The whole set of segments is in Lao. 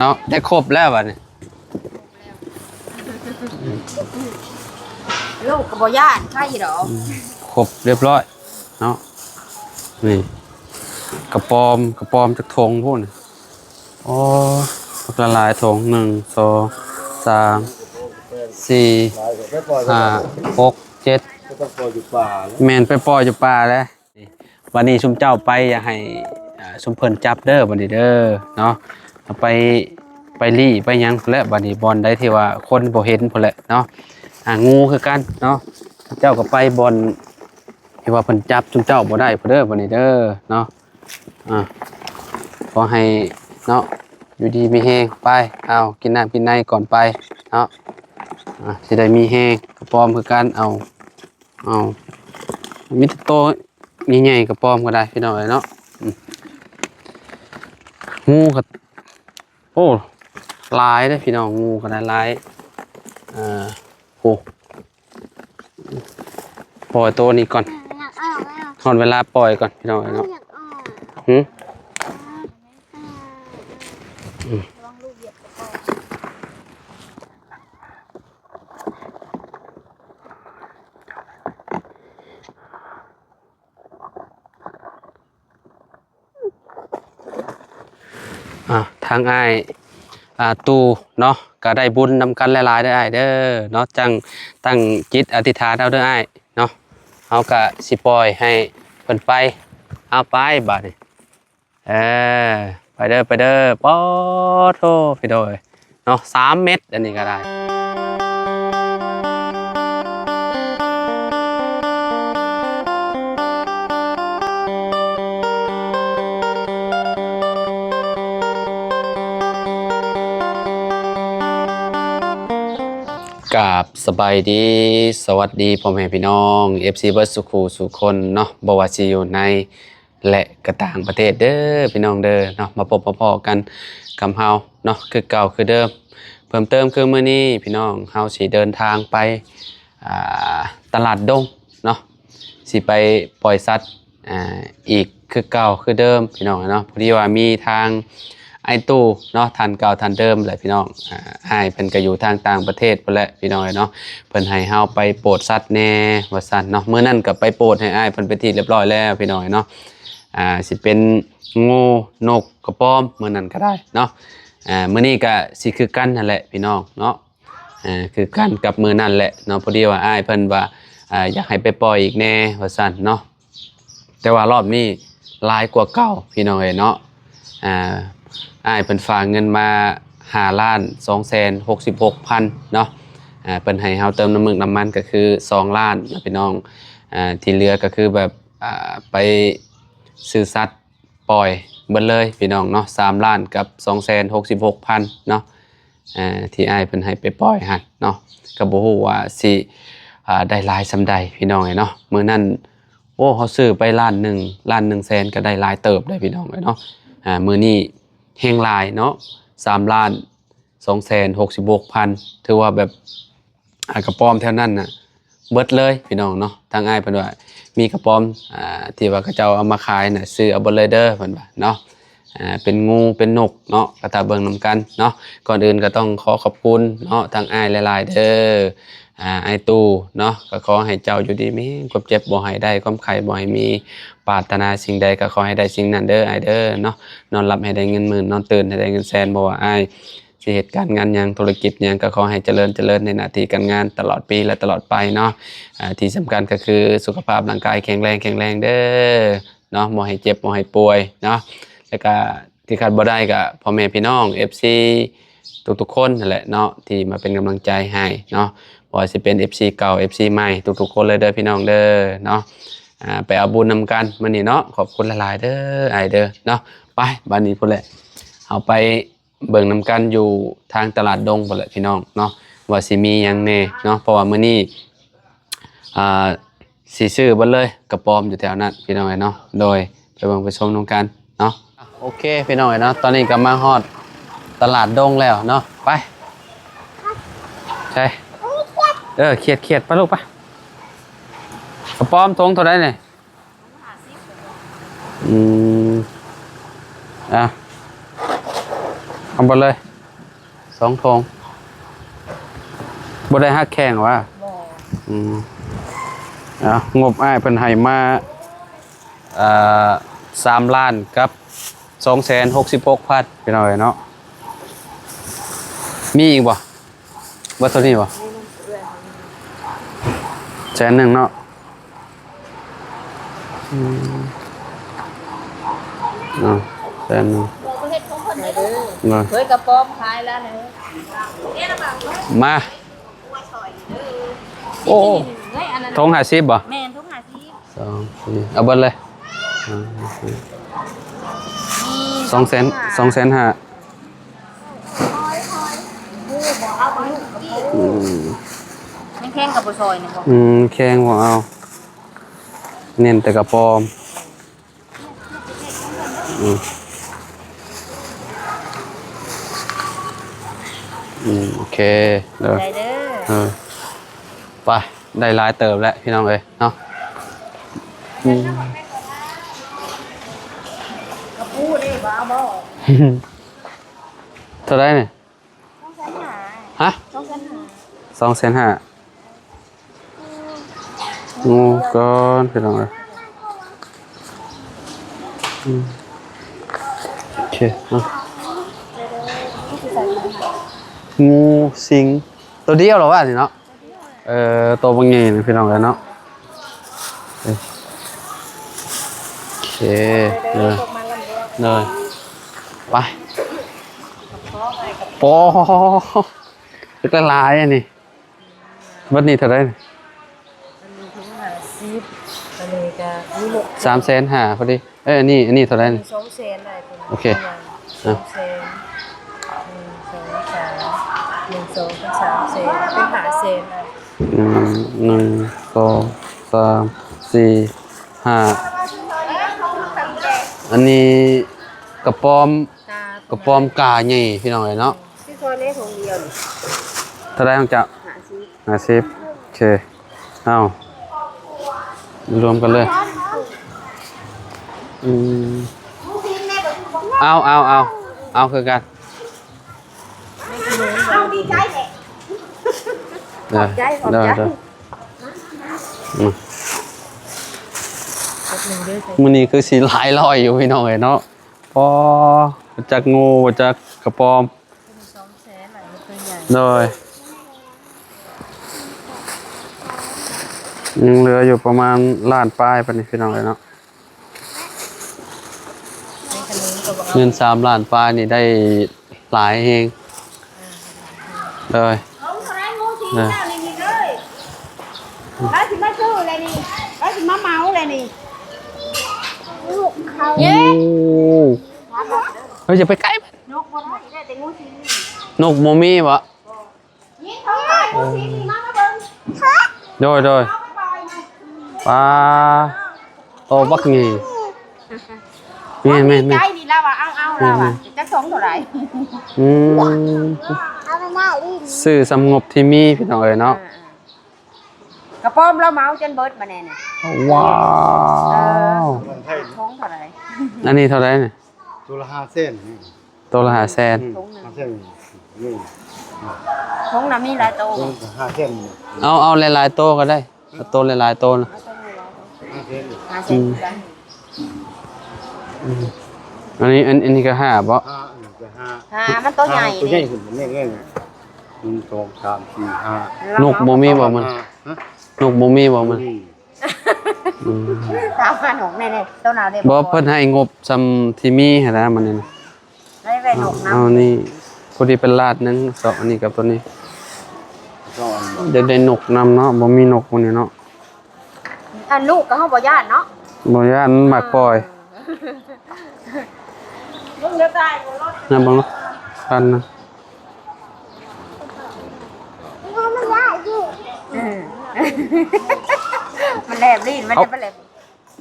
ເນາະ ໄດ້ຄົບແລ້ວບັດນີ້ ລູກກໍບໍ່ຢ້ານໃຜດອກ ອືມ ຄົບຮຽບຮ້ອຍເນາະ. ນີ້ ກະປອມ ກະປອມຈັກຖົງພຸ້ນ ໂອ້ ບັກຫຼາຍໆຖົງ ໜຶ່ງ ສອງ ສາມ ສີ່ ຫ້າ ຫົກ ເຈັດ ແມ່ນໄປປ່ອຍຢູ່ປ່າແລ້ວ. ບັດນີ້ຊຸມເຈົ້າໄປ ຢ່າໃຫ້ ອ່າ ຊຸມເພິ່ນຈັບເດີ ບັດນີ້ເດີເນາະ ເອົາໄປ ໄປລີ້ໄປຫຍັງພຸ້ນແຫຼະ ບັດນີ້ບ່ອນໃດທີ່ວ່າຄົນບໍ່ເຫັນພຸ້ນແຫຼະເນາະ. ອ່າ ງູຄືກັນເນາະ ເຈົ້າກໍໄປບ່ອນທີ່ວ່າເພິ່ນຈັບຊຸມເຈົ້າບໍ່ໄດ້ພຸ້ນເດີ ບັດນີ້ເດີເນາະ. ອ່າ ຂໍໃຫ້ເນາະ ຢູ່ດີມີແຮງ ໄປ ເອົາ ກິນນ້ຳກິນໃນກ່ອນໄປເນາະ. ອ່າ ຊິໄດ້ມີແຮງ ກະປອມຄືກັນ ເອົາ ເອົາ ມີແຕ່ໂຕໃຫຍ່ໆ ກະປອມກໍໄດ້ພີ່ນ້ອງເອີຍເນາະ. ອືມ ງູກໍ ໂອ້ ຫຼາຍເດ້ພີ່ນ້ອງ ງູກໍໄດ້ຫຼາຍ. ເອີ ໂອ້ ປ່ອຍໂຕນີ້ກ່ອນ ຢາກອອກແລ້ວ ຮອດເວລາປ່ອຍກ່ອນພີ່ນ້ອງເອີຍເນາະ. ຢາກອອກ ຫື ອືມ ລະວັງລູກຢຽບກະປອມ. ອ່າ ທາງອ້າຍ ອ່າ ຕູ້ເນາະ ກໍໄດ້ບຸນນຳກັນຫຼາຍໆເດີອ້າຍເດີເນາະ. ຈັ່ງຕັ້ງຈິດອະທິຖານເອົາເດີອ້າຍເນາະ ເຮົາກໍຊິປ່ອຍໃຫ້ເພິ່ນໄປ. ເອົາໄປບາດນີ້ ເອີ ໄປເດີ ໄປເດີ. ປາໂທ້ ພີ່ນ້ອງເອີຍ ເນາະ ສາມເມັດ ອັນນີ້ກໍໄດ້. ກາບສະບາຍດີ ສະຫວັດດີພໍ່ແມ່ພີ່ນ້ອງ ເອັຟຊີ ເບິດສູ່ຄູ່ສູ່ຄົນເນາະ ບໍ່ວ່າຊິຢູ່ໃນ ແລະ ກະຕ່າງປະເທດເດີພີ່ນ້ອງເດີເນາະ. ມາພົບມາພໍ້ກັນກັບເຮົາເນາະ ຄືເກົ່າຄືເດີມ. ເພີ່ມເຕີມຄືມື້ນີ້ພີ່ນ້ອງ ເຮົາຊິເດີນທາງໄປ ອ່າ ຕະຫຼາດດົງເນາະ ຊິໄປປ່ອຍສັດ ອ່າ ອີກຄືເກົ່າຄືເດີມພີ່ນ້ອງເນາະ. ພໍດີວ່າມີທາງອ້າຍຕູ້ເນາະ ທ່ານເກົ່າທ່ານເດີມແຫຼະພີ່ນ້ອງ. ອ່າ ອ້າຍເພິ່ນກໍຢູ່ທາງຕ່າງປະເທດພຸ້ນແຫຼະພີ່ນ້ອງເນາະ ເພິ່ນໃຫ້ເຮົາໄປໂປດສັດແດ່ວ່າຊັ້ນເນາະ. ມື້ນັ້ນກໍໄປໂປດໃຫ້ອ້າຍເພິ່ນເປັນທີ່ຮຽບຮ້ອຍແລ້ວພີ່ນ້ອງເນາະ. ອ່າ ຊິເປັນງູ ນົກ ກະປອມ ມື້ນັ້ນກໍໄດ້ເນາະ. ອ່າ ມື້ນີ້ກໍຊິຄືກັນຫັ້ນແຫຼະພີ່ນ້ອງເນາະ ອ່າ ຄືກັນກັບມື້ນັ້ນແຫຼະເນາະ. ພໍດີວ່າອ້າຍເພິ່ນວ່າ ອ່າ ຢາກໃຫ້ໄປປ່ອຍອີກແດ່ວ່າຊັ້ນເນາະ ແຕ່ວ່າລອບນີ້ຫຼາຍກວ່າເກົ່າພີ່ນ້ອງເອີຍເນາະ. ອ່າ ອ້າຍເພິ່ນຝາກເງິນມາຫ້າລ້ານສອງແສນຫົກສິບຫົກພັນເນາະ. ອ່າ ເພິ່ນໃຫ້ເຮົາເຕີມນ້ຳມັນ ນ້ຳມັນກໍຄືສອງລ້ານນະພີ່ນ້ອງ. ອ່າ ທີ່ເຫຼືອກໍຄືແບບ ອ່າ ໄປຊື້ສັດປ່ອຍເບິດເລີຍພີ່ນ້ອງເນາະ ສາມລ້ານກັບສອງແສນຫົກສິບຫົກພັນເນາະ. ອ່າ ທີ່ອ້າຍເພິ່ນໃຫ້ໄປປ່ອຍຫັ້ນເນາະ ກໍບໍ່ຮູ້ວ່າຊິ ອ່າ ໄດ້ຫຼາຍສ່ຳໃດພີ່ນ້ອງເອີຍເນາະ. ມື້ນັ້ນ ໂອ້ ເຮົາຊື້ໄປລ້ານໜຶ່ງ ລ້ານໜຶ່ງແສນ ກໍໄດ້ຫຼາຍເຕີບເດ້ພີ່ນ້ອງເອີຍເນາະ. ອ່າ ມື້ນີ້ແຮ່ງຫຼາຍເນາະ ສາມລ້ານສອງແສນຫົກສິບຫົກພັນ ຖືວ່າແບບ ອ່າ ກະປອມແຖວນັ້ນນະເບິດເລີຍພີ່ນ້ອງເນາະ. ທາງອ້າຍເພິ່ນວ່າມີກະປອມ ອ່າ ທີ່ວ່າເຂົາເຈົ້າເອົາມາຂາຍນະ ຊື້ເອົາເບິດເລີຍເດີເພິ່ນວ່າເນາະ. ອ່າ ເປັນງູເປັນນົກເນາະ ກໍຖ້າເບິ່ງນຳກັນເນາະ. ກ່ອນອື່ນກໍຕ້ອງຂໍຂອບຄຸນເນາະ ທາງອ້າຍຫຼາຍໆເດີ ອ່າ ອ້າຍຕູ້ເນາະ. ກໍຂໍໃຫ້ເຈົ້າຢູ່ດີມີແຮງ ຄວາມເຈັບບໍ່ໃຫ້ໄດ້ ຄວາມໄຂ້ບໍ່ໃຫ້ມີ ປາດຖະໜາສິ່ງໃດກໍຂໍໃຫ້ໄດ້ສິ່ງນັ້ນເດີອ້າຍເດີເນາະ. ນອນຫຼັບໃຫ້ໄດ້ເງິນໝື່ນ ນອນຕື່ນໃຫ້ໄດ້ເງິນແສນ ບໍ່ວ່າອ້າຍ ຊິເຮັດການງານຫຍັງ ທຸລະກິດຫຍັງ ກໍຂໍໃຫ້ຈະເລີນ ຈະເລີນໃນໜ້າທີ່ການງານຕະຫຼອດປີ ແລະ ຕະຫຼອດໄປເນາະ. ອ່າ ທີ່ສຳຄັນກໍຄືສຸຂະພາບຮ່າງກາຍແຂງແຮງ ແຂງແຮງເດີເນາະ ບໍ່ໃຫ້ເຈັບ ບໍ່ໃຫ້ປ່ວຍເນາະ. ແລ້ວກະທີ່ຂາດບໍ່ໄດ້ກະພໍ່ແມ່ພີ່ນ້ອງ ເອັຟຊີ ທຸກໆຄົນຫັ້ນແຫຼະເນາະ ທີ່ມາເປັນກຳລັງໃຈໃຫ້ເນາະ ບໍ່ວ່າຊິເປັນ ເອັຟຊີ ເກົ່າ ເອັຟຊີ ໃໝ່ ທຸກໆຄົນເລີຍເດີພີ່ນ້ອງເດີເນາະ. ອ່າ ໄປເອົາບຸນນຳກັນມື້ນີ້ເນາະ ຂອບຄຸນຫຼາຍໆເດີອ້າຍເດີເນາະ. ໄປ ບາດນີ້ພຸ້ນແຫຼະ ເຮົາໄປ ເບິ່ງນຳກັນຢູ່ທາງຕະຫຼາດດົງພຸ້ນແຫຼະພີ່ນ້ອງເນາະ ວ່າຊິມີຫຍັງແດ່ເນາະ. ເພາະວ່າມື້ນີ້ ອ່າ ຊິຊື້ເບິດເລີຍ ກະປອມຢູ່ແຖວນັ້ນພີ່ນ້ອງເອີຍເນາະ. ໂດຍ ໄປເບິ່ງໄປຊົມນຳກັນເນາະ. ໂອເຄພີ່ນ້ອງເອີຍເນາະ ຕອນນີ້ກໍມາຮອດຕະຫຼາດດົງແລ້ວເນາະ. ໄປ ໃຊ່ ເອີ ຂຽດໆ ໄປລູກ ໄປ. ກະປອມຖົງເທົ່າໃດນີ້? ອືມ ອ່ະ ເອົາເບິດເລີຍ ສອງຖົງ ບໍ່ໄດ້ຫັກແຂ້ງຫວາ? ບໍ່. ອືມ ເອົາ ງົບອ້າຍເພິ່ນໃຫ້ມາ ເອີ ສາມລ້ານກັບສອງແສນຫົກສິບຫົກພັນ ພີ່ນ້ອງເອີຍເນາະ. ມີອີກບໍ່? ເບິດເທົ່ານີ້ບໍ່? ແສນໜຶ່ງເນາະ. ອືມ ເອົາແສນໜຶ່ງ ເອີ ເຄີຍກະປອມຂາຍແລ້ວນະ. ມາ ໂອ້ ຖົງຫ້າສິບບໍ່? ແມ່ນ ຖົງຫ້າສິບ ສອງ ສີ່ ເອົາເບິດເລີຍ. ສອງແສນ ສອງແສນຫ້າ. ອືມ ແຂງກະບໍ່ຊອຍນະ. ອືມ ແຂງບໍ່ເອົາ ເນັ້ນແຕ່ກະປອມ. ອືມ ອືມ ໂອເຄ ເດີ ໄປ ໄດ້ຫຼາຍເຕີບແລ້ວ ພີ່ນ້ອງເອີຍເນາະ. ອືມ ກະປູເດ້ ບໍ່ເອົາບໍ່? ເທົ່າໃດນີ້? ສອງແສນຫ້າ. ຮະ? ສອງແສນຫ້າ ສອງແສນຫ້າ. ງູກ່ອນ ພີ່ນ້ອງເອີຍ. ອືມ ໂອເຄ ເອົາ ງູ ສິງ ໂຕດຽວລະຫວານີ້ເນາະ. ເອີ ໂຕບັກໃຫຍ່ນີ້ ພີ່ນ້ອງເອີຍເນາະ. ໂອເຄ ເດີ ເດີ ໄປ. ໂອ້ ເປັນຫຼາຍອັນນີ້. ເບິດນີ້ເທົ່າໃດ? ອັນນີ້ເຖິງຫ້າສິບ ອັນນີ້ກະມີຫົກ ສາມແສນຫ້າພໍດີ. ເອີ ອັນນີ້ ອັນນີ້ເທົ່າໃດ? ອັນນີ້ສອງແສນໄດ້. ໂອເຄ ສອງແສນ ອ່ະ ໜຶ່ງ ສອງ ສາມ ໜຶ່ງ ສອງ ເປັນສາມແສນ ເປັນຫ້າແສນໄດ້. ອືມ ໜຶ່ງ ສອງ ສາມ ສີ່ ຫ້າ ອັນນີ້ກະປອມ ກະປອມກາໃຫຍ່ ພີ່ນ້ອງເອີຍເນາະ. ຊື້ຊອຍແດ່ຖົງດຽວນີ້. ເທົ່າໃດຂອງເຈົ້າ? ຫ້າສິບ ຫ້າສິບ ໂອເຄ ເອົາ ລວມກັນເລີຍ. ອືມ ເອົາ ເອົາ ເອົາ ເອົາຄືກັນ. ເອົາ ດີໃຈແຫຼະ. ເດີ ຂອບໃຈ ຂອບໃຈ ເດີ ເດີ. ອືມ ມື້ນີ້ຄືຊິຫຼາຍຮ້ອຍຢູ່ ພີ່ນ້ອງເອີຍເນາະ. ອໍ ບໍ່ຈັກງູ ບໍ່ຈັກກະປອມ. ໂດຍ ຍັງເຫຼືອຢູ່ປະມານລ້ານປາຍປານນີ້ ພີ່ນ້ອງເອີຍເນາະ. ເງິນສາມລ້ານປາຍນີ້ໄດ້ຫຼາຍແຮງ. ໂດຍ ໂອ້ ລາວຊິມາຊື້ແລ້ວນີ້ ລາວຊິມາເໝົາແລ້ວນີ້. ໂອ້ ເຮີ້ຍ ຢ່າໄປໃກ້ມັນ. ນົກບໍ່ໄດ້ ໄດ້ແຕ່ງູສີ. ນົກບໍ່ມີບໍ? ຍິງເຂົາໄດ້ງູສີນີ້ມາ ມາເບິ່ງ. ໂດຍ ໂດຍ ເອົາໄປປ່ອຍນະ. ປາ ໂຕບັກໃຫຍ່. ແມ່ນໆໆ ໃຈນີ້ລາວວ່າເອົາ ເອົາ ລາວວ່າ ອືມ ຈັກຖົງເທົ່າໃດ? ອືມ ຊື້ສ່ຳງົບທີ່ມີ ພີ່ນ້ອງເອີຍເນາະ. ອ່າ ກະປອມລາວເໝົາຈົນເບິດບາດນີ້ນະ. ວ້າວ ເອີ ຖົງເທົ່າໃດ? ອັນນີ້ເທົ່າໃດນີ້? ໂຕລະຫ້າແສນນີ້. ໂຕລະຫ້າແສນ. ອືມ ຫ້າແສນນີ້. ຖົງນະມີຫຼາຍໂຕ. ຫ້າແສນ. ເອົາ ເອົາຫຼາຍໆໂຕກະໄດ້ ເອົາໂຕຫຼາຍໆໂຕນະ. ຫ້າແສນ. ຫ້າແສນ. ອືມ ອັນນີ້ ອັນ ອັນນີ້ກະຫ້າບໍ? ຫ້າ ອັນນີ້ກະຫ້າ. ຫ້າ ມັນໂຕໃຫຍ່ ໂຕໃຫຍ່ຂຶ້ນ. ນີ້ ນີ້ ໜຶ່ງ ສອງ ສາມ ສີ່ ຫ້າ. ນົກບໍ່ມີບໍມັນ? ຮະ? ນົກບໍ່ມີບໍມັນ? ອືມ ຕາມຫານົກແນ່ໆ ໂຕໜາວເດ້. ບໍ່ ເພິ່ນໃຫ້ງົບສ່ຳທີ່ມີຫັ້ນນະ ມັນນີ້ນະ. ໄດ້ໄວ້ນົກນຳ. ເອົານີ້ ພໍດີເປັນລາດໜຶ່ງ ສອງ ອັນນີ້ກັບໂຕນີ້. ຢາກໄດ້ນົກນຳເນາະ ບໍ່ມີນົກມື້ນີ້ເນາະ. ອັນລູກກະເຮົາບໍ່ຢ້ານເນາະ ບໍ່ຢ້ານ ມັນມັກປ່ອຍ. ເອີ ລຸງເດີຕາຍບໍ່ລົດ ນັ້ນເບິ່ງເນາະ ຄັນນະ. ເອີ ມັນແລບລີ້ນ ມັນຈະໄປແລບ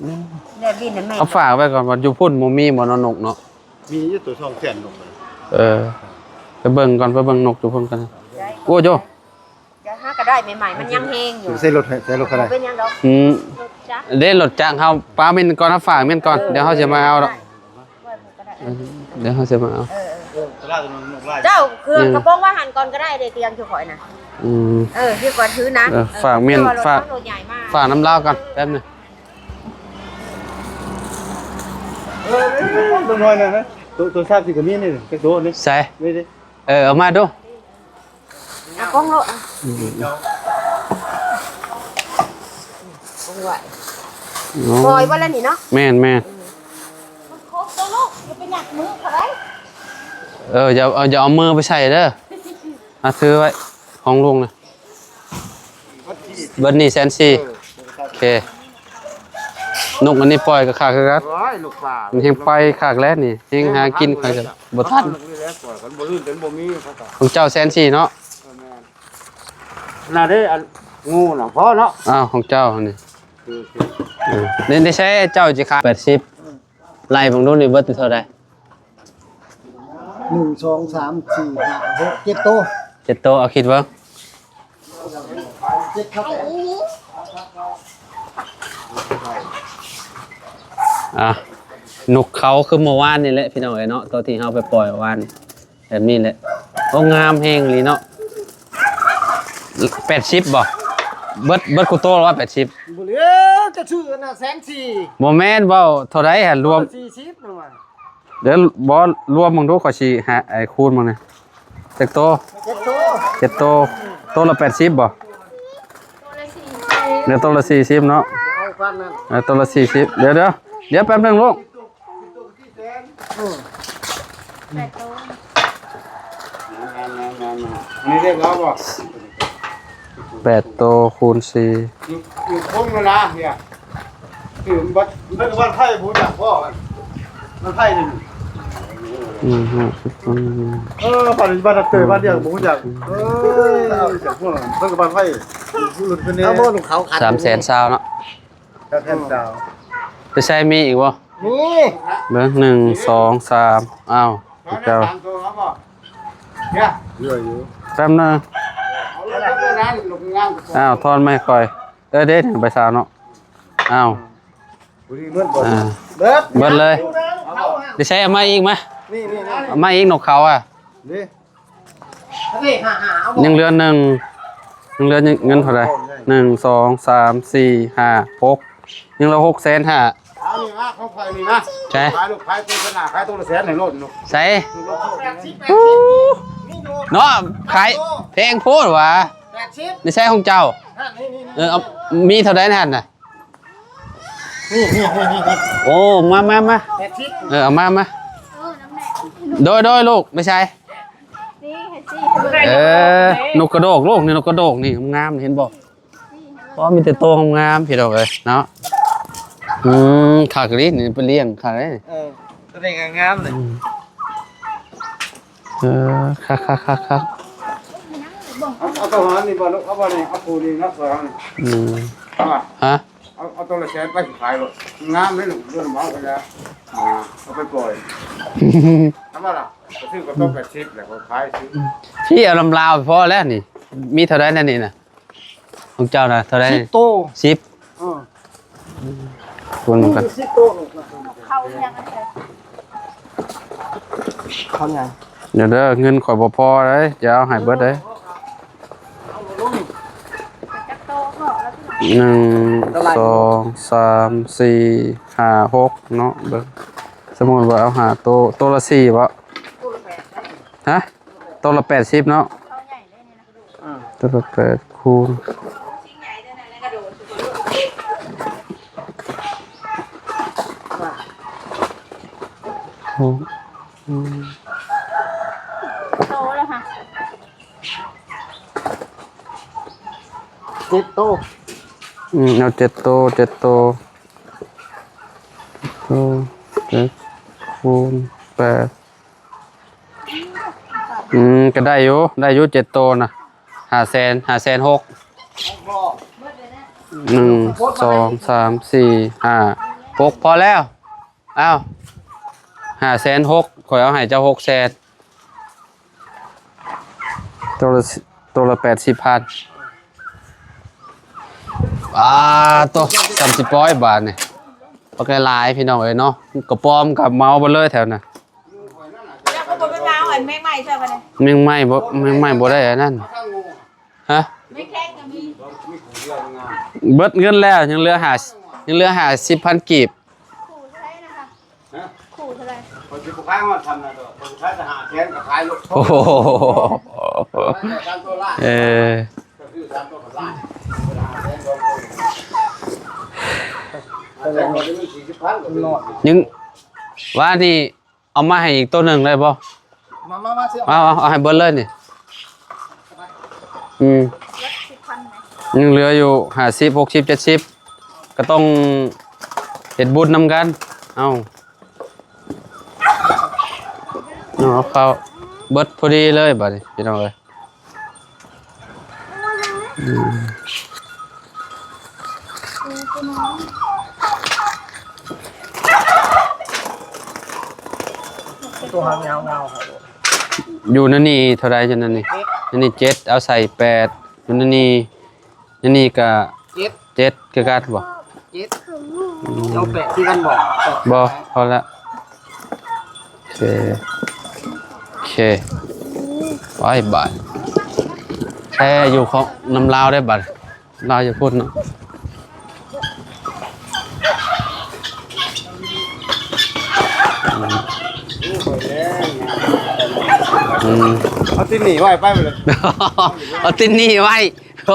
ອືມ ແລບລີ້ນໃຫ້ແມ່. ເອົາຝາກໄວ້ກ່ອນ ວ່າຢູ່ພຸ້ນບໍ່ມີບໍ່ເນາະ ນົກເນາະ? ມີຢູ່ ໂຕສອງແສນນົກ. ເອີ ໄປເບິ່ງກ່ອນ ໄປເບິ່ງນົກຢູ່ພຸ້ນກ່ອນ. ໂອ້ໂຢ ຈະຫາກະໄດ້ໃໝ່ໆ ມັນຍັງແຮງຢູ່. ໃສ່ລົດໃຫ້ ໃສ່ລົດກະໄດ້ ບໍ່ເປັນຫຍັງດອກ. ອືມ ລົດຈັກ ເດ້ ລົດຈັກເຮົາ ປາເມັນກ່ອນ ເຮົາຝາກເມັນກ່ອນ. ເອີ ດຽວເຮົາຊິມາເອົາດອກ. ເອີ ດຽວເຮົາຊິມາເອົາ. ເອີ ຕະຫຼາດຕົວນັ້ນນົກຫຼາຍ ເຈົ້າເຄື່ອງ ອືມ ກະປອງວ່າຫັ້ນກ່ອນກະໄດ້ເດ້ ຕຽງຈຸຂ້ອຍນະ ອືມ ເອີ ທີ່ກ່ອນຖືນະ ເອີ ເອີ ຝາກແມ່ນ ເພາະວ່າລົດ ຝາກ ເຮົາລົດໃຫຍ່ມາ ຝາກນຳລາວກ່ອນແປັບໜຶ່ງ ເອີ ຕົວນ້ອຍນະ ໂຕ ໂຕຊາບຊິກະມີນີ້ ຈັກໂຕນີ້ ໃສ ນີ້ເດ້ ເອີ ເອົາມາດູ ອາກົງໂລດ ອືມ ກົງໄວ້ ໂອ້ ປ່ອຍບໍ່ລະນີ້ເນາະ ແມ່ນໆ ອືມ ມັນຄົບໂຕລູກ ຢ່າໄປຫຍັກມືເຂົາໄດ໋ ເອີ ຢ່າເອົາ ຢ່າເອົາມືໄປໃສ່ເດີ ອາ ຖືໄວ້ ຂອງລຸງນະ ເບິດນີ້ແສນສີ່ ເອີ ໂອເຄ ນົກອັນນີ້ປ່ອຍກະຄັກຄືກັນ ໂອ້ຍ ນົກປ່າ ມັນແຮງໄປຄັກແລ້ວນີ້ ແຮງຫາກິນຂ້ອຍກະບໍ່ທັນ ເອົານີ້ແຫຼະ ປ່ອຍ ຄັນບໍ່ລື່ນ ຄັນບໍ່ມີ ຂອງເຈົ້າແສນສີ່ເນາະ ເອີ ແມ່ນ ນັ້ນເດ້ ອັນງູນະ ພໍເນາະ ອ້າວ ຂອງເຈົ້ານີ້ ຄື ຄື ເອີ ນີ້ ນີ້ໃຊ້ເຈົ້າຊິຂາຍ ແປດສິບ ເອີ ໄລ່ເບິ່ງດູນີ້ເບິດເທົ່າໃດ ໜຶ່ງ ສອງ ສາມ ສີ່ ຫ້າ ຫົກ ເຈັດໂຕ ເຈັດໂຕ ເອົາຄິດເບິ່ງ ເຈັດຄັບ ອ່ະ ນົກເຂົາຄືເມື່ອວານນີ້ແຫຼະພີ່ນ້ອງເອີຍເນາະ ໂຕທີ່ເຮົາໄປປ່ອຍວານ ແບບນີ້ແຫຼະ ໂອ້ ງາມແຮງອີ່ຫຼີເນາະ ແປດສິບບໍ່ ເບິດ ເບິດຄູ່ໂຕລະວ່າແປດສິບ ບໍ່ເຫຼືອ ຈະຊື້ອັນນະແສນສີ່ ບໍ່ແມ່ນ ເວົ້າເທົ່າໃດຫັ້ນລວມ ສີ່ສິບນະວ່າ ດຽວ ບໍ່ ລວມເບິ່ງດູ ຂ້ອຍຊິຫາ ໄອ້ ຄູນເບິ່ງນະ ຈັກໂຕ ເຈັດໂຕ ເຈັດໂຕ ໂຕລະແປດສິບບໍ່ ໂຕລະສີ່ສິບ ເອີ ໂຕລະສີ່ສິບເນາະ ເອົາປານນັ້ນ ເອີ ໂຕລະສີ່ສິບ ດຽວ ດຽວ ດຽວແປັບໜຶ່ງລູກ ອືມ ແປດໂຕ ນີ້ເດ້ ເອົາບໍ່ ແປດໂຕຄູນສີ່ ຢູ່ ຢູ່ຄົງແລ້ວນະເຮຍ ຄືມັນບັດ ເພິ່ນກະບ້ານໄຜ່ບໍ່ຮູ້ຈັກບໍ່ ບ້ານໄຜ່ນີ້ ອືມ ຫ້າສິບ ເອີ ບ້ານ ບ້ານເຕີ ບ້ານດຽວກະບໍ່ຮູ້ຈັກ ເອີ ຈັກພວກນັ້ນ ເພິ່ນກະບ້ານໄຜ່ ເອົາບໍ່ ລູກເຂົາ ສາມແສນຊາວເນາະ ສາມແສນຊາວ ໄປໃສ່ມີອີກບໍ່ ມີ ເບິ່ງ ໜຶ່ງ ສອງ ສາມ ອ້າວ ເຈົ້າ ເຫຼືອຢູ່ ແປັບໜຶ່ງ ອ້າວ ທອນມາໃຫ້ຂ້ອຍ ເອີ ເດ້ ໃບຊາວເນາະ ອ້າວ ພໍດີເບິດບໍ່ ອ່າ ເບິດ ເບິດເລີຍ ໄປໃສ່ເອົາມາອີກມາ ນີ້ໆໆ ເອົາມາອີກ ນົກເຂົາອະ ເດ້ ຍັງເຫຼືອໜຶ່ງ ຍັງເຫຼືອເງິນເທົ່າໃດ ໜຶ່ງ ສອງ ສາມ ສີ່ ຫ້າ ຫົກ ຍັງເຫຼືອຫົກແສນຫ້າ ເອົານີ້ມາ ຂອງຂ້ອຍນີ້ມາ ໃສ ຂາຍລູກ ຂາຍໂຄສະນາ ຂາຍໂຕລະແສນໃຫ້ໂລດ ໃສ ເນາະ ຂາຍແພງໂພດຫວາ ແປດສິບ ໃນໃສຂອງເຈົ້າ ນີ້ໆໆ ເອີ ເອົາ ມີເທົ່າໃດຫັ້ນນະ ນີ້ໆໆໆ ໂອ້ ມາ ມາ ມາ ແປດສິບ ເອີ ເອົາມາ ມາ ໂດຍ ໂດຍ ລູກ ໄປໃສ ນີ້ ເອີ ນົກກະໂດກລູກນີ້ ນົກກະໂດກນີ້ງາມ ເຫັນບໍ່ ໂອ້ ມີແຕ່ໂຕງາມໆ ພີ່ນ້ອງເອີຍເນາະ ອືມ ຄັກອີ່ຫຼີນີ້ ໄປລ້ຽງຄັກເດ້ ເອີ ໂຕນີ້ງາມໆເລີຍ ອືມ ເອີ ຄັກໆໆໆ ເອົາ ເອົາໂຕຫັ້ນນີ້ບໍ່ລູກ ເອົາບໍ່ນີ້ ເອົາຄູ່ນີ້ເນາະ ຊ່ວຍເຮົານີ້ ອືມ ເອົາ ຮະ ເອົາ ເອົາໂຕລະແສນໄປ ຊິຂາຍໂລດ ງາມເດ້ລູກ ເດີນເອົາໄປແລ້ວ ອ່າ ເອົາໄປປ່ອຍ ທຳມະດາ ກະຊື້ກະຕົກແປດສິບແຫຼະ ເຂົາຂາຍຊື້ ທີ່ເອົານຳລາວພໍແລ້ວນີ້ ມີເທົ່າໃດແນວນີ້ນະ ຂອງເຈົ້ານະ ເທົ່າໃດ ສິບໂຕ ສິບ ເອີ ຄົນກັນ ເຂົ້າຫຍັງ ເຂົ້າຫຍັງ ດຽວເດີ ເງິນຂ້ອຍບໍ່ພໍເດ້ ຈະເອົາໃຫ້ເບິດເດ້ ໜຶ່ງ ສອງ ສາມ ສີ່ ຫ້າ ຫົກ ເນາະ ເບິ່ງ ສົມມຸດວ່າເອົາຫ້າໂຕ ໂຕລະສີ່ບໍ ຮະ ໂຕລະແປດສິບເນາະ ອ່າ ໂຕລະແປດຄູນ ໂຕລະຫະ ເຈັດໂຕ ອືມ ເອົາເຈັດໂຕ ເຈັດໂຕ ເຈັດໂຕ ເຈັດ ຄູນ ແປດ ອືມ ກະໄດ້ຢູ່ ໄດ້ຢູ່ ເຈັດໂຕນະ ຫ້າແສນ ຫ້າແສນຫົກ ໜຶ່ງ ສອງ ສາມ ສີ່ ຫ້າ ຫົກ ພໍແລ້ວ ອ້າວ ຫ້າແສນຫົກ ຂ້ອຍເອົາໃຫ້ເຈົ້າຫົກແສນ ໂຕລະ ໂຕລະແປດສິບພັນ ປາໂຕ ສ່ຳຊິປ່ອຍບາດນີ້ ບັກຫຼາຍໆ ພີ່ນ້ອງເອີຍເນາະ ກະປອມກະເມົາເບິດເລີຍແຖວນັ້ນ ເຈົ້າກະບໍ່ໄປເມົາ ໃຫ້ ແມງໄມ້ບໍ່ ແມງໄມ້ບໍ່ໄດ້ອັນນັ້ນ ຮະ ແມງແຄງກໍມີ ເບິດເງິນແລ້ວ ຍັງເຫຼືອຫ້າ ຍັງເຫຼືອຫ້າສິບພັນກີບ ໂອ້ໂຫ ຍັງ ວ່ານີ້ ເອົາມາໃຫ້ອີກໂຕໜຶ່ງໄດ້ບໍ່? ມາ ມາ ມາ ເອົາ ເອົາໃຫ້ເບິດເລີຍນີ້ ອືມ ຍັງເຫຼືອຢູ່ຫ້າສິບ ຫົກສິບ ເຈັດສິບ ກໍຕ້ອງເຮັດບຸນນຳກັນ ເອົາ ເອົາເຂົ້າ ເບິດພໍດີເລີຍບາດນີ້ ພີ່ນ້ອງເອີຍ. ອືມ ໂຕຫາງຍາວໆ ຢູ່ໃນນີ້ເທົ່າໃດ? ຢູ່ໃນນີ້ ເຈັດ ໃນນີ້ເຈັດ ເອົາໃສ່ແປດ ຢູ່ໃນນີ້ ໃນນີ້ກະ ເຈັດ ເຈັດຄືກັນບໍ່? ເຈັດ ອືມ ເຈົ້າແປະຄືກັນບໍ່? ບໍ່ ພໍລະ ໂອເຄ ໂອເຄ ໄວ້ບາດ ແຕ່ຢູ່ຂອງນຳລາວໄດ້ບາດ ລາວຢູ່ພຸ້ນເນາະ ອືມ ເອົາຕິດໜີ້ໄວ້ ໄປເລີຍ ເອົາຕິດໜີ້ໄວ້ ໂ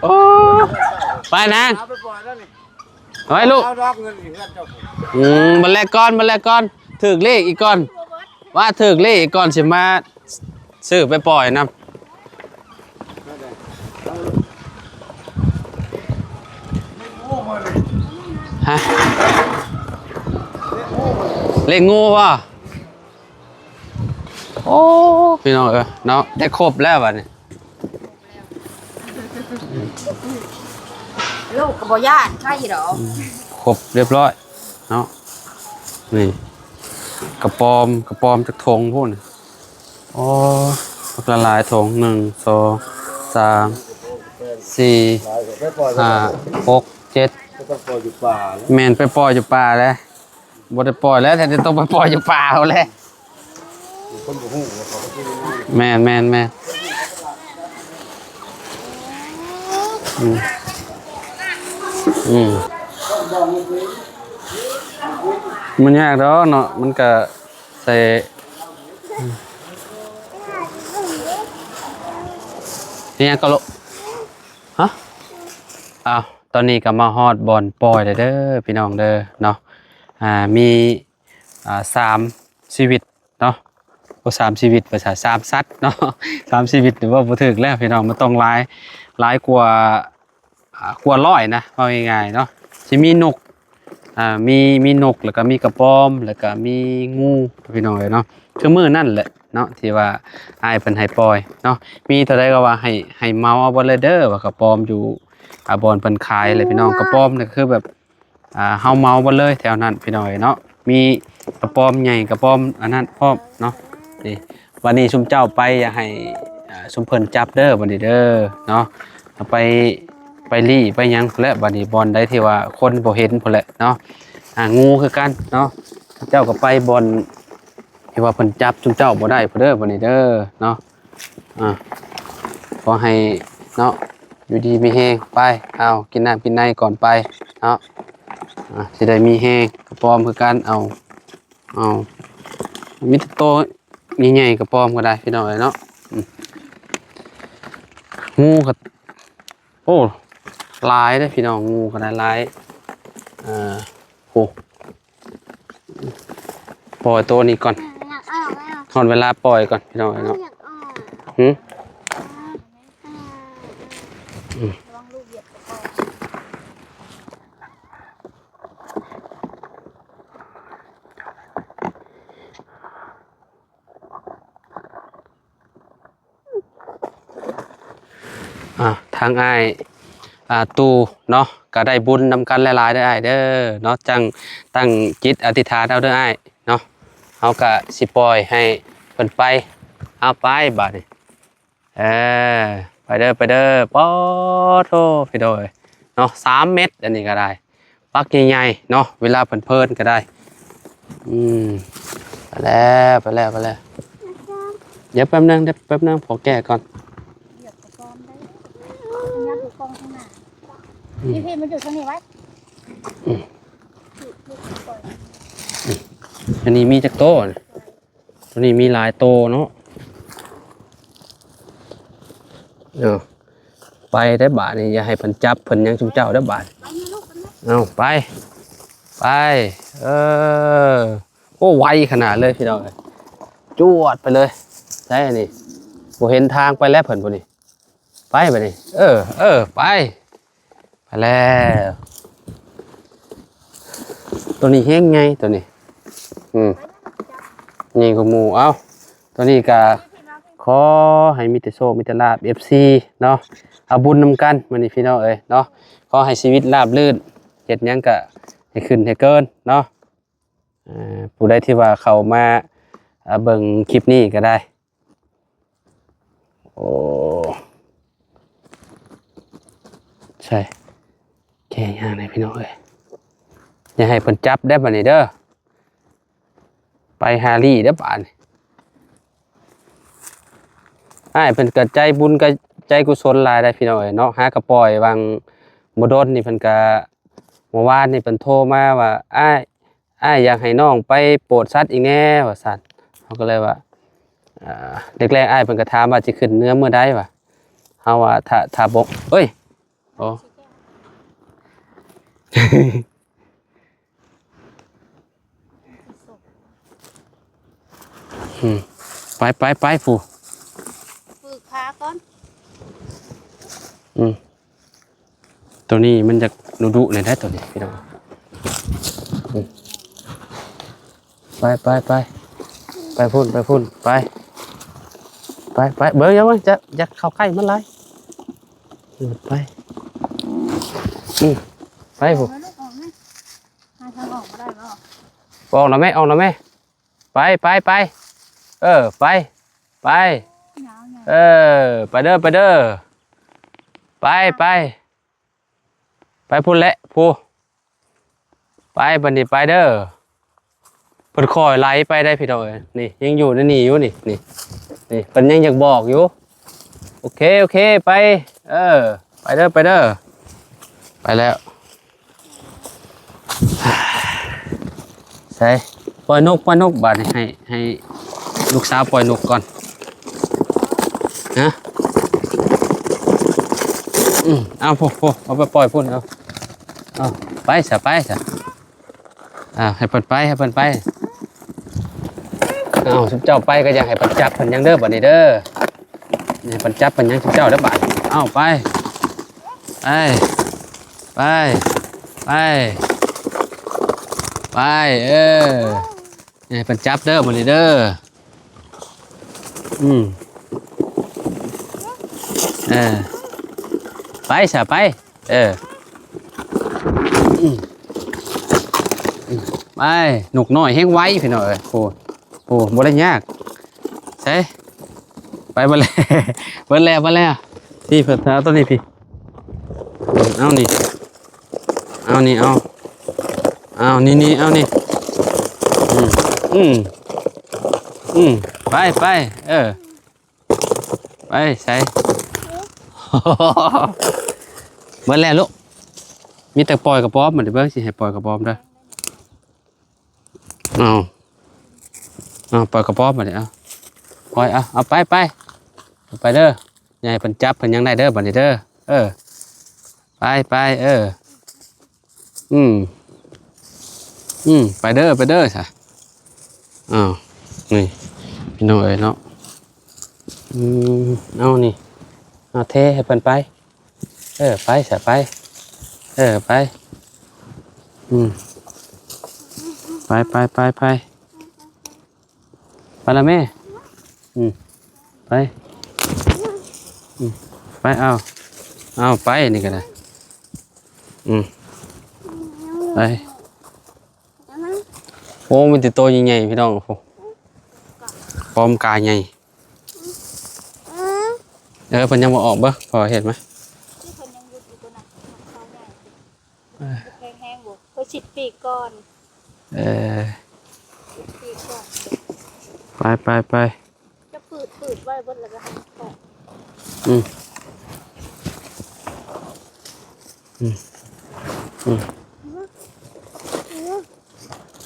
ອ້ ໄປນາງ ເອົາໄປປ່ອຍແລ້ວນີ້ ເອົາໄວ້ລູກ ເອົາດອກເງິນນີ້ເຮືອນເຈົ້າ ອືມ ບັດແລກກ່ອນ ບັດແລກກ່ອນ ຖືກເລກອີກກ່ອນ ວ່າຖືກເລກອີກກ່ອນ ຊິມາຊື້ໄປປ່ອຍນຳ ຮະ ເລກງູບໍ່? ໂອ້ ພີ່ນ້ອງເອີຍເນາະ ໄດ້ຄົບແລ້ວບາດນີ້ ລູກກໍບໍ່ຢ້ານ ໃຄຢູ່ດອກ ອືມ ຄົບຮຽບຮ້ອຍເນາະ ນີ້ ກະປອມ ກະປອມຈັກຖົງພຸ້ນ ໂອ້ ບັກຫຼາຍໆຖົງ ໜຶ່ງ ສອງ ສາມ ສີ່ ຫ້າ ຫົກ ເຈັດ ແມ່ນ ໄປປ່ອຍຢູ່ປ່າແຫຼະ ບໍ່ໄດ້ປ່ອຍແລ້ວ ແທ້ຕ້ອງໄປປ່ອຍຢູ່ປ່າເອົາແຫຼະ ຄົນບໍ່ຮູ້ວ່າເຂົາໄປກິນ ແມ່ນໆໆ ອືມ ອືມ ມັນຍາກດອກເນາະ ມັນກະໃສ່ ອືມ ເຮັດຫຍັງກໍລູກ ຮະ ອ້າວ ຕອນນີ້ກໍມາຮອດບ່ອນປ່ອຍແລ້ວເດີ ພີ່ນ້ອງເດີເນາະ ອ່າ ມີ ອ່າ ສາມຊີວິດເນາະ ໂອ້ ສາມຊີວິດ ວ່າຊະ ສາມສັດເນາະ ສາມຊີວິດນີ້ເວົ້າບໍ່ຖືກແລ້ວພີ່ນ້ອງ ມັນຕ້ອງຫຼາຍ ຫຼາຍກວ່າ ອ່າ ກວ່າຮ້ອຍນະ ເວົ້າງ່າຍໆເນາະ ຊິມີນົກ ອ່າ ມີ ມີນົກ ແລ້ວກໍມີກະປອມ ແລ້ວກໍມີງູ ພີ່ນ້ອງເອີຍເນາະ ຄືມື້ນັ້ນແຫຼະເນາະ ທີ່ວ່າອ້າຍເພິ່ນໃຫ້ປ່ອຍເນາະ ມີເທົ່າໃດກໍວ່າໃຫ້ ໃຫ້ເໝົາເອົາເບິດເລີຍເດີ ວ່າກະປອມຢູ່ ອ່າ ບ່ອນເພິ່ນຂາຍແຫຼະ ພີ່ນ້ອງ ກະປອມນີ້ຄືແບບ ອ່າ ເຮົາເໝົາເບິດເລີຍແຖວນັ້ນ ພີ່ນ້ອງເອີຍເນາະ ມີກະປອມໃຫຍ່ ກະປອມອັນນັ້ນພ້ອມເນາະ ນີ້ ບາດນີ້ຊຸມເຈົ້າໄປ ຢ່າໃຫ້ ອ່າ ຊຸມເພິ່ນຈັບເດີ ບາດນີ້ເດີເນາະ ເອົາໄປ ໄປລີ້ໄປຫຍັງພຸ້ນແຫຼະ ບາດນີ້ບ່ອນໃດທີ່ວ່າຄົນບໍ່ເຫັນພຸ້ນແຫຼະເນາະ ອ່າ ງູຄືກັນເນາະ ເຈົ້າກໍໄປບ່ອນທີ່ວ່າເພິ່ນຈັບຊຸມເຈົ້າບໍ່ໄດ້ພຸ້ນເດີ ບາດນີ້ເດີເນາະ ອ່າ ຂໍໃຫ້ເນາະ ຢູ່ດີມີແຮງ ໄປ ເອົາ ກິນນ້ຳກິນໃນກ່ອນໄປເນາະ ອ່າ ຊິໄດ້ມີແຮງ ກະປອມຄືກັນ ເອົາ ເອົາ ມີແຕ່ໂຕໃຫຍ່ໆ ກະປອມກໍໄດ້ ພີ່ນ້ອງເອີຍເນາະ ອືມ ງູກໍ ໂອ້ ຫຼາຍເດ້ພີ່ນ້ອງ ງູກໍໄດ້ຫຼາຍ ເອີ ໂອ້ ປ່ອຍໂຕນີ້ກ່ອນ ຢາກອອກແລ້ວ ຮອດເວລາປ່ອຍກ່ອນ ພີ່ນ້ອງເອີຍເນາະ ຢາກອອກ ຫື ອືມ ລະວັງລູກຢຽບກະປອມ. ອ່າ ທາງອ້າຍ ອ່າ ຕູ້ເນາະ ກໍໄດ້ບຸນນຳກັນຫຼາຍໆເດີອ້າຍເດີເນາະ ຈັ່ງຕັ້ງຈິດອະທິຖານເອົາເດີອ້າຍເນາະ ເຮົາກໍຊິປ່ອຍໃຫ້ເພິ່ນໄປ ເອົາໄປບາດນີ້ ເອີ ໄປເດີ ໄປເດີ ປາໂທ ພີ່ນ້ອງເອີຍເນາະ ສາມເມັດ ອັນນີ້ກໍໄດ້ ປັກໃຫຍ່ໆເນາະ ເວລາເພິ່ນເພີນກໍໄດ້ ອືມ ໄປແລ້ວ ໄປແລ້ວ ໄປແລ້ວ ດຽວແປັບໜຶ່ງ ດຽວແປັບໜຶ່ງ ຂໍແກະກ່ອນ. ຢຽບໄປກ່ອນໄດ້ ຍັດຢູ່ກ່ອງຂ້າງໜ້າ. ອືມ ພີ່ໆ ມັນຢູ່ທາງນີ້ໄວ້. ອືມ ອັນນີ້ມີຈັກໂຕ? ໂຕນີ້ມີຫຼາຍໂຕເນາະ. ເອົາ ໄປໄດ້ບາດນີ້ ຢ່າໃຫ້ເພິ່ນຈັບເພິ່ນຫຍັງຊຸມເຈົ້າເດີ້ບາດ. ເອົາ ໄປ ໄປ ເອີ ໂອ້ ໄວຂະໜາດເລີຍພີ່ນ້ອງເອີຍ ຈວດໄປເລີຍ. ໃສອັນນີ້ ບໍ່ເຫັນທາງໄປແລ້ວເພິ່ນຜູ້ນີ້. ໄປບາດນີ້ ເອີ ເອີ ໄປ ໄປແລ້ວ. ໂຕນີ້ແຮງໃຫຍ່ໂຕນີ້ ອືມ ໃຫຍ່ກວ່າໝູ່. ເອົ້າ ໂຕນີ້ກະຂໍໃຫ້ມີແຕ່ໂຊກມີແຕ່ລາບ ເອັຟຊີ ເນາະ ເອົາບຸນນຳກັນມື້ນີ້ພີ່ນ້ອງເອີຍເນາະ. ຂໍໃຫ້ຊີວິດລາບລື່ນ ເຮັດຫຍັງກະໃຫ້ຂຶ້ນໃຫ້ເກີນເນາະ. ເອີ ຜູ້ໃດທີ່ວ່າເຂົ້າມາ ເອີ ເບິ່ງຄລິບນີ້ກໍໄດ້. ໂອ້ ໃຊ່ ແກະຍາກເດ້ພີ່ນ້ອງເອີຍ. ຢ່າໃຫ້ເພິ່ນຈັບເດີ້ບາດນີ້ເດີ້ ໄປຫາລີ້ເດີ້ບາດນີ້. ອ້າຍເພິ່ນກໍໃຈບຸນ ກໍໃຈກຸສົນຫຼາຍໄດ໋ພີ່ນ້ອງເອີຍເນາະ. ຫາກໍປ່ອຍຫວ່າງບໍ່ດົນນີ້ ເພິ່ນກໍ ເມື່ອວານນີ້ເພິ່ນໂທມາວ່າ ອ້າຍ ອ້າຍຢາກໃຫ້ນ້ອງໄປໂປດສັດອີກແດ່ວ່າຊັ້ນ. ເຮົາກໍເລີຍວ່າ ເອີ ແລກໆ ອ້າຍເພິ່ນກໍຖາມວ່າຊິຂຶ້ນເມືອມື້ໃດວ່າ. ເຮົາວ່າຖ້າ ຖ້າບໍ່ ເອີຍ ໂອ້ ອືມ ໄປ ໄປ ໄປ ຜູ້ ຝຶກຂາກ່ອນ ອືມ. ໂຕນີ້ມັນຢາກດຸໆ ແດ່ໄດ໋ໂຕນີ້ພີ່ນ້ອງ. ອືມ ໄປ ໄປ ໄປ ໄປພຸ້ນ ໄປພຸ້ນ ໄປ ໄປ ໄປ. ເບິ່ງ ຢ່າ ຢ່າ ຢ່າເຂົ້າໃກ້ມັນຫຼາຍ. ອືມ ໄປ ອືມ ໄປພຸ້ນ. ອອກມາລູກ ອອກມາ ຫາທາງອອກບໍ່ໄດ້ບໍ່? ອອກແລ້ວແມ່ ອອກແລ້ວແມ່. ໄປ ໄປ ໄປ ເອີ ໄປ ໄປ ເອີ ໄປເດີ ໄປເດີ ໄປ ໄປ ໄປພຸ້ນແຫຼະ ຜູ້ ໄປ ບັດນີ້ໄປເດີ. ເພິ່ນຄ່ອຍໄຫຼໄປໄດ໋ພີ່ນ້ອງເອີຍ. ນີ້ຍັງຢູ່ໃນນີ້ຢູ່ນີ້ ນີ້ ນີ້ ເພິ່ນຍັງຢາກບອກຢູ່. ໂອເຄ ໂອເຄ ໄປ ເອີ ໄປເດີ ໄປເດີ ໄປແລ້ວ. ໃສ່ ປ່ອຍນົກ ປ່ອຍນົກ ບາດນີ້ໃຫ້ ໃຫ້ລູກສາວປ່ອຍນົກກ່ອນ. ຮະ ອືມ ເອົາ ໂພ ໂພ ເອົາໄປປ່ອຍພຸ້ນ ເອົາ ເອົາ ໄປຊະ ໄປຊະ. ອ່າ ໃຫ້ເພິ່ນໄປ ໃຫ້ເພິ່ນໄປ. ເອົາ ຊຸມເຈົ້າໄປກໍຢ່າໃຫ້ເພິ່ນຈັບເພິ່ນຫຍັງເດີ້ ບາດນີ້ເດີ້. ຢ່າໃຫ້ເພິ່ນຈັບເພິ່ນຫຍັງຊຸມເຈົ້າເດີ້ບາດ. ເອົາ ໄປ ໄປ ໄປ ໄປ ໄປ ເອີ ຢ່າໃຫ້ເພິ່ນຈັບເດີ້ ບາດນີ້ເດີ້. ອືມ ເອີ ໄປຊະ ໄປ ເອີ ອືມ ໄປ. ນົກນ້ອຍແຮງໄວພີ່ນ້ອງເອີຍ. ໂອ້ ໂອ້ ບໍ່ໄດ້ຍາກ. ໃສ່ ໄປເບິດແລ້ວ ເບິດແລ້ວ ເບິດແລ້ວ. ພີ່ ເພິ່ນເອົາຕົວນີ້ພີ່ ເອົານີ້ ເອົານີ້ ເອົາ ເອົານີ້ ນີ້ ເອົານີ້. ອືມ ອືມ ອືມ ໄປ ໄປ ເອີ ໄປໃສ. ເບິດແລ້ວລູກ ມີແຕ່ປ່ອຍກະປອມ. ມາເບິ່ງ ຊິໃຫ້ປ່ອຍກະປອມເດີ້. ເອົາ ເອົາ ປ່ອຍກະປອມບາດນີ້. ເອົາ ປ່ອຍ ເອົາ ເອົາ ໄປ ໄປ ໄປເດີ້. ຢ່າໃຫ້ເພິ່ນຈັບເພິ່ນຫຍັງໄດ້ເດີ້ ບາດນີ້ເດີ້. ເອີ ໄປ ໄປ ເອີ ອືມ ອືມ ໄປເດີ້ ໄປເດີ້ຊະ. ອ້າວ ນີ້ ພີ່ນ້ອງເອີຍເນາະ. ອືມ ເອົານີ້ ເອົາເທໃຫ້ເພິ່ນໄປ. ເອີ ໄປຊະ ໄປ ເອີ ໄປ. ອືມ ໄປ ໄປ ໄປ ໄປ ໄປລະແມ່. ອືມ ໄປ ອືມ ໄປ ເອົາ ເອົາ ໄປ ນີ້ກໍໄດ້. ອືມ ໄປ. ໂອ້ ມີແຕ່ໂຕໃຫຍ່ໆ ພີ່ນ້ອງ. ໂອ້ ປ້ອມກາໃຫຍ່. ເອີ ເພິ່ນຍັງບໍ່ອອກເບິ່ງ ພໍເຫັນມາ. ເອີ ແຮງໆ ບໍ່ ເພິ່ນສິດປີກກ່ອນ. ເອີ ສິດປີກກ່ອນ. ໄປ ໄປ ໄປ. ຈະປືດ ປື ອືມ ອືມ ອືມ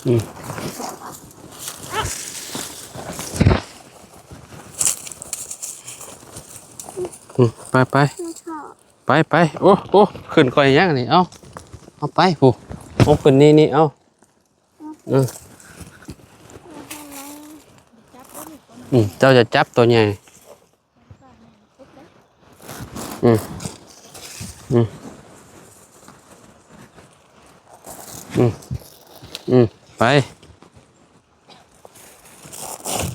ອືມ ອືມ ໄປ ໄປ ໄປ ໄປ ໂອ້ ໂອ້ ຂຶ້ນຂ້ອຍຍັງນີ້ ເອົາ ເອົາໄປພຸ້ນ ເອົາຂຶ້ນນີ້ ນີ້ ເອົາ ເອີ ອືມ ເຈົ້າຈະຈັບໂຕໃຫຍ່ ອືມ ອືມ ອືມ ອືມ ໄປ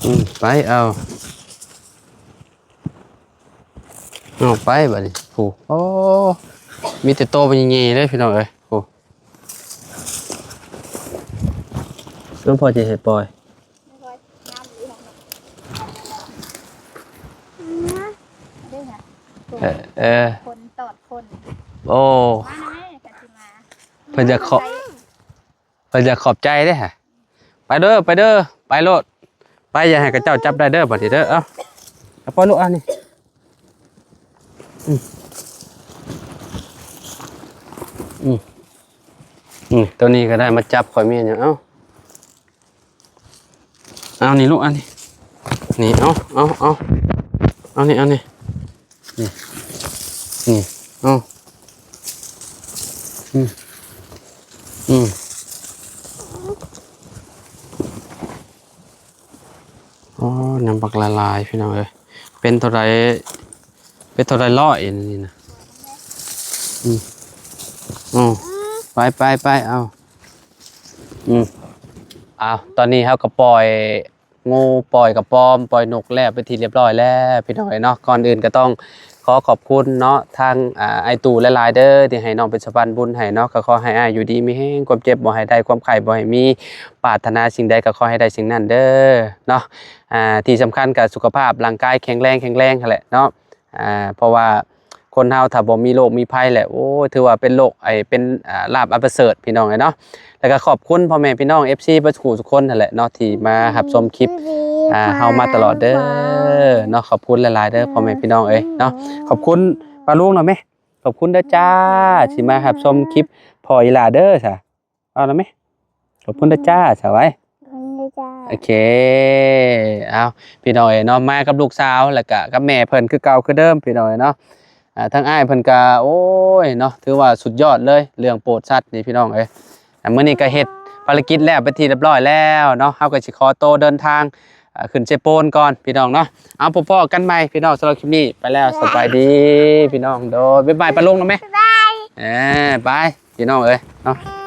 ອືມ ໄປ ເອົາ ເອົາໄປບາດນີ້ ໂອ້ ມີແຕ່ໂຕໃຫຍ່ໆເດ້ພີ່ນ້ອງເອີຍ ໂອ້ ນ້ອງພໍ່ຈະໃຫ້ປ່ອຍ ເອີ ເອີ ຄົນຕອດຄົນ ໂອ້ ມາແມ່ກະຊິມາ ເພິ່ນຢາກຂອບ ເພິ່ນຢາກຂອບໃຈເດ້ ໄປເດີ ໄປເດີ ໄປໂລດ ໄປ ຢ່າໃຫ້ເຂົາເຈົ້າຈັບໄດ້ເດີ ບາດນີ້ເດີ ເອົາ ເອົາປ່ອຍລູກ ອັນນີ້ ອືມ ອືມ ອືມ ໂຕນີ້ກໍໄດ້ ມາຈັບຂ້ອຍແມ່ນຫຍັງ ເອົາ ເອົານີ້ລູກ ອັນນີ້ ນີ້ ເອົາ ເອົາ ເອົາ ເອົານີ້ ເອົານີ້ ນີ້ ນີ້ ເອົາ ອືມ ອືມ ໂອ້ ຍັງບັກຫຼາຍໆ ພີ່ນ້ອງເອີຍ ເປັນເທົ່າໃດ ເປັນເທົ່າໃດຮ້ອຍອັນນີ້ນະ ອືມ ອືມ ໄປໆໆ ເອົາ ອືມ ເອົາ ຕອນນີ້ເຮົາກໍປ່ອຍ ງູ ປ່ອຍກະປອມ ປ່ອຍນົກແລ້ວເປັນທີ່ລຽບຮ້ອຍແລ້ວ ພີ່ນ້ອງເອີຍເນາະ. ກ່ອນອື່ນກໍຕ້ອງຂໍຂອບຄຸນເນາະ ທາງ ອາ ອ້າຍຕູ້ຫຼາຍໆເດີ ທີ່ໃຫ້ນ້ອງເປັນສະພານບຸນໃຫ້ເນາະ. ກໍຂໍໃຫ້ອ້າຍຢູ່ດີມີແຮງ ຄວາມເຈັບບໍ່ໃຫ້ໄດ້ ຄວາມໄຂ້ບໍ່ໃຫ້ມີ ປາດຖະໜາສິ່ງໃດກໍຂໍໃຫ້ໄດ້ສິ່ງນັ້ນເດີເນາະ. ອາ ທີ່ສຳຄັນກໍສຸຂະພາບຮ່າງກາຍແຂງແຮງ ແຂງແຮງຫັ້ນແຫຼະເນາະ. ອາ ເພາະວ່າຄົນເຮົາຖ້າບໍ່ມີໂລກມີໄພແຫຼະ ໂອ້ຍ ຖືວ່າເປັນໂລກ ໄອ້ ເປັນ ອາ ລາບອັນປະເສີດ ພີ່ນ້ອງເອີຍເນາະ. ແລ້ວກໍຂອບຄຸນພໍ່ແມ່ພີ່ນ້ອງ ເອັຟຊີ ເບິດຄູ່ທຸກຄົນຫັ້ນແຫຼະເນາະ ທີ່ມາຮັບຊົມຄລິບ ອາ ເຮົາມາຕະຫຼອດເດີເນາະ. ຂອບຄຸນຫຼາຍໆເດີພໍ່ແມ່ພີ່ນ້ອງເອີຍເນາະ. ຂອບຄຸນປ້າລຸງເນາະແມ່ ຂອບຄຸນເດີຈ້າ ທີ່ມາຮັບຊົມຄລິບພໍ່ອີ່ຫຼ້າເດີຊະ. ເອົານະແມ່ ຂອບຄຸນເດີຈ້າ ສະບາຍ ຂອບຄຸນເດີຈ້າ ໂອເຄ. ເອົາ ພີ່ນ້ອງເອີຍເນາະ ມາກັບລູກສາວ ແລ້ວກະກັບແມ່ເພິ່ນຄືເກົ່າຄືເດີມ ພີ່ນ້ອງເອີຍເນາະ. ອາ ທາງອ້າຍເພິ່ນກະ ໂອ້ຍເນາະ ຖືວ່າສຸດຍອດເລີຍ ເລື່ອງໂປດສັດນີ້ ພີ່ນ້ອງເອີຍ. ອາ ມື້ນີ້ກະເຮັດພາລະກິດແລ້ວເປັນທີ່ລຽບຮ້ອຍແລ້ວເນາະ ເຮົາກະຊິຂໍໂຕເດີນທາງ ອາ ຂຶ້ນເຊໂປນກ່ອນ ພີ່ນ້ອງເນາະ. ເອົາ ພົບພໍ້ກັນໃໝ່ ພີ່ນ້ອງ ສຳລັບຄລິບນີ້ໄປແລ້ວ ສະບາຍດີ ພີ່ນ້ອງ ໂດຍ ບາຍບາຍ ປ້າລຸງເນາະແມ່ ບາຍບາຍ ເອີ ໄປ ພີ່ນ້ອງເອີຍເນາະ.